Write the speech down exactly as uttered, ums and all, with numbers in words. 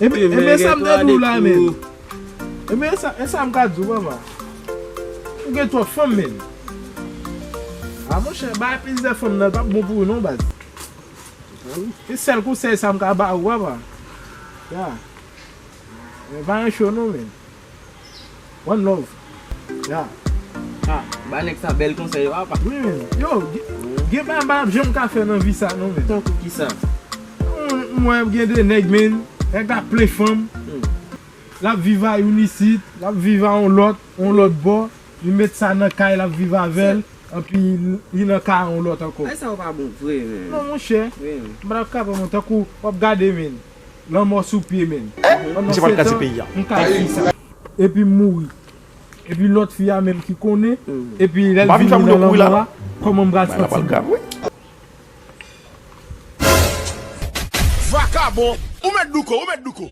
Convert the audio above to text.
Ebyen, ebyen, sa m te di w la, men. Ebyen, e sa, e sa m ka di w, papa. Ou gen twòp fanm, men. A, monchè, bay plizyè fanm nan, p ap bon pou ou, non, baz. E sèl konsèy sa m ka ba ou, papa. Ya. Men pa gen cho, non, men. One love. Ya. Ah, ba nèg sa bèl konsèy yo, apa. Wi, men. Yo, gen, gen bagay m pa janm ka fè nan vi sa, non, men. Tankou ki sa? M, m wè gen de nèg, men. Nèg la plen fanm. Hmm. L ap viv a youn isit, l ap viv a yon lòt, yon lòt bò. Li met sa nan kay, l ap viv avè l. Anpi li nan kay a yon lòt ankò. Ay, sa yo pa bon vre, men. Non, monchè. Wi. M pa t ap kapab, non, tankou w ap gade, men. Lanmò sou pye, men. Pandan misye pral kraze peyi a. M ka di sa. Epi m mouri. Epi lòt fi a menm ki konnen. Epi lè l vini nan lanmò a, kòman m pral santi m? Vakabon, ou mèt douko, ou mèt douko.